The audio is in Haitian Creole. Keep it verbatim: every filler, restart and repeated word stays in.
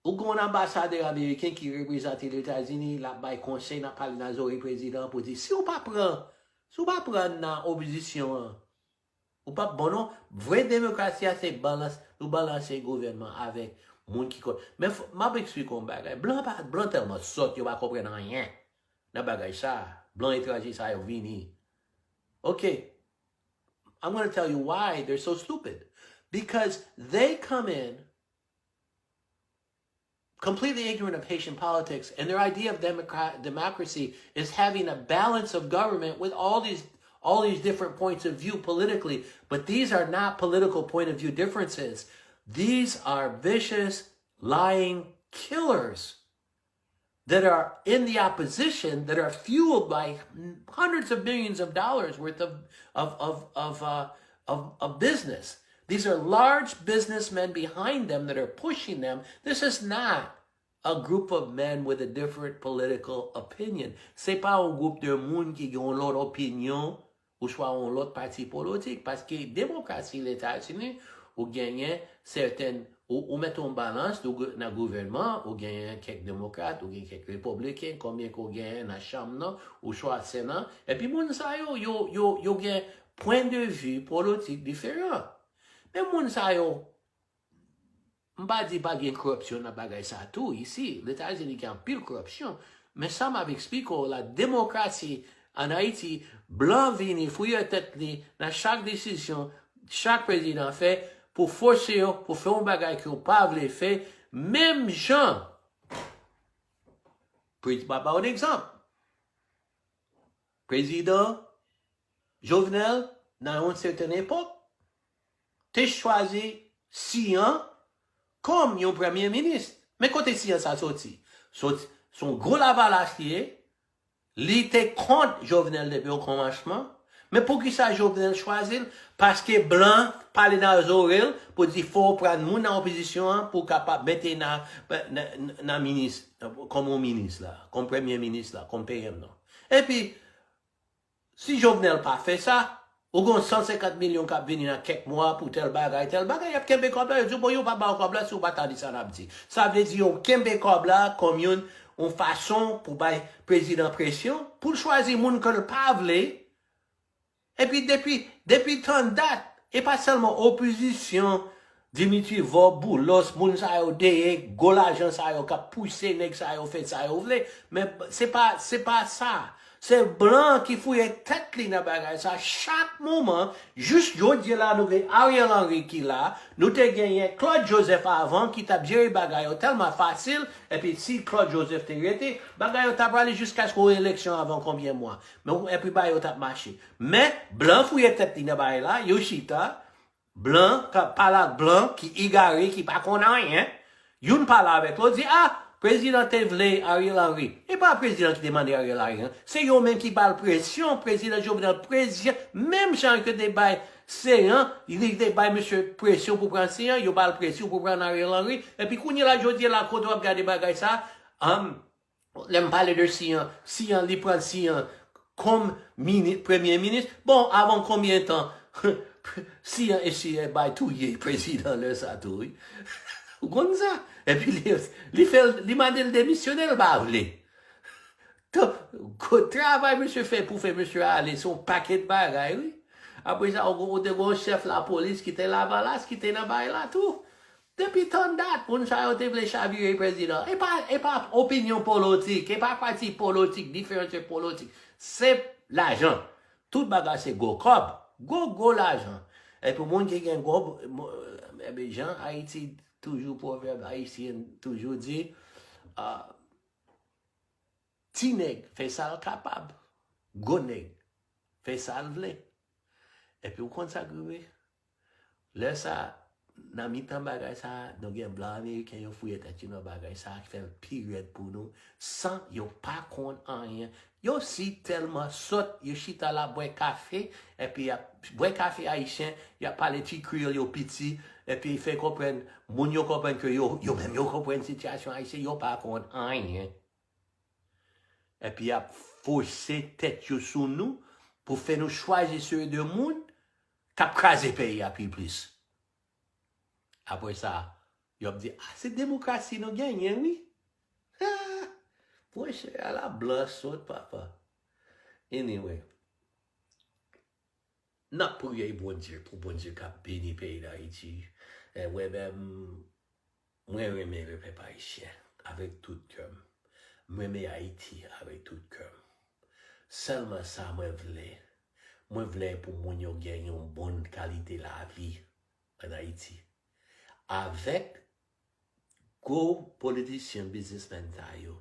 Ou gen yon anbasadè ameriken ki reprezante Letazini, l ap bay konsèy, l ap pale nan zòrèy prezidan an pou di, si w pa pran, si w pa pran nan opozisyon an, ou p ap bon non. Vrè demokrasi a se balans, nou balanse gouvènman avèk moun ki kon. Men m ap eksplike yon bagay. Blan pa, blan tèlman sòt, yo pa konprann anyen nan bagay sa. Blan etranje sa yo vini. Ok. I'm going to tell you why they're so stupid. Because they come in completely ignorant of Haitian politics, and their idea of democrat, democracy is having a balance of government with all these all these different points of view politically. But these are not political point of view differences. These are vicious, lying killers that are in the opposition that are fueled by hundreds of millions of dollars worth of of of of, uh, of, of business. These are large businessmen behind them that are pushing them. This is not a group of men with a different political opinion. Se pa yon gwoup de moun ki gen yon lòt opinyon oswa yon lòt pati politik, paske demokrasi Letazini, ou genyen sèten, ou, ou mete yon balans nan gouvènman, ou genyen kèk demokrat, ou genyen kèk repibliken, konbyen ke w genyen nan chanm nan, oswa Sena, epi moun sa yo, yo, yo, yo gen pwen de vi politik diferan. Men moun sa yo, m pa di pa gen koripsyon nan bagay sa tou isi. Letazini gen anpil koripsyon. Men sa m ap eksplike w la, demokrasi ann Ayiti, blan vini fouye tèt li nan chak desizyon, chak prezidan fè, pou fòse yo, pou fè yon bagay ke yo pa vle fè, menm jan. Pre-, m ap ba w yon egzanp. Prezidan Jovenel, nan yon sèten epòk, te chwazi Siyan kòm yon premye minis. Men kote Siyan sa soti? Soti, se yon gwo Lavalas li ye. Li te kont Jovenel depi okòmansman. Men poukisa Jovenel chwazi l? Paske blan pale nan zòrèy l pou di fò w pran moun nan opozisyon an pou w kapab mete nan, nan, nan minis, kòm yon minis la, kòm premye minis la, kòm P M nan. Epi, si Jovenel pa fè sa, ou gon san senkant milyon k ap vini nan kèk mwa pou tèl bagay, tèl bagay, y ap kenbe kòb la, yo di w, bon, yo pa ba w kòb la si w pa ta di sa n ap di. Sa vle di yo kenbe kòb la kòm youn, yon fason pou bay prezidan presyon, pou l chwazi moun ke l pa vle. Epi depi, depi tan dat, e pa sèlman opozisyon, Dimitri Vorbe, Boulos, moun sa yo deye, gwo lajan sa yo k ap pouse nèg sa yo fè sa yo vle. Men se pa, se pa sa. Se blan ki fouye tèt li nan bagay sa chak moman. Jis jodi a la, nou gen Ariel Henry ki la. Nou te genyen Claude Joseph avan ki t ap jere bagay yo tèlman fasil. Epi si Claude Joseph te rete, bagay yo t ap prale jiskaske yon eleksyon avan konbyen mwa. Men epi bagay yo t ap mache. Men blan fouye tèt li nan bagay la, yo chita. Blan k ap pale ak blan ki egare, ki pa konn anyen. Youn pale avèk lòt, di, a, prezidan te vle Ariel Henry. E pa prezidan ki te mande Ariel Henry, non. Se yo menm ki ba l presyon, prezidan Jovenel, prezidan, menm jan ke te bay Seyan, li te bay mesye presyon pou pran Seyan, yo ba l presyon pou pran Ariel Henry. Epi kounye la, jodi a la, kote w ap gade bagay sa, um, lè m pale de Siyan, Siyan, li pran Siyan kòm mini-, premye minis. Bon, avan konbyen tan Siyan eseye bay touye prezidan lè sa tou, wi. Ou konn sa? Epi li, li fè l, li mande l demisyone, l pa vle. Donk, travay mesye fè pou fè mesye ale, se yon pakèt bagay, wi. Apre sa, ou, ou te gen yon chèf lapolis ki te Lavalas, ki te nan bagay la tou. Depi tan dat, moun sa yo te vle chavire prezidan. E pa, e pa opinyon politik, e pa pati politik, diferans politik. Se lajan. Tout bagay se gwo kòb, gwo, gwo lajan. Epi moun ki gen gwo, mo-, epi jan Ayiti toujou, pwovèb ayisyen toujou di, ah, ti nèg fè sa l kapab, gwo nèg fè sa l vle. Epi ou konn sa k rive? Lè sa, nan mitan bagay sa, nou gen blan ameriken yo fouye tèt yo nan bagay sa, ki fè l pi rèd pou nou, san yo pa konn anyen. Yo si tèlman sòt, yo chita la bwè kafe, epi y ap bwè kafe ayisyen, y ap pale ti kreyòl yo piti, epi fè konprann, moun yo konprann ke yo, yo menm yo konprann sitiyasyon ayisyen, yo pa konn anyen. Epi y ap fòse tèt yo sou nou pou fè nou chwazi seri de moun k ap kraze peyi a pi plis. Apre sa, Yo ap di, ah, se demokrasi nou genyen, wi. Monchè, ala blan sòt, papa. Anyway, n ap priyé Bondye pou Bondye ka beni peyi Dayiti. E wè, men, mwen renmen le pèp ayisyen avèk tout kè m. Mwen renmen Ayiti avèk tout kè m. Sèlman sa mwen vle, mwen vle pou moun yo gen yon bon kalite lavi an Ayiti. Avèk gwo politisyen, biznismenn sa yo,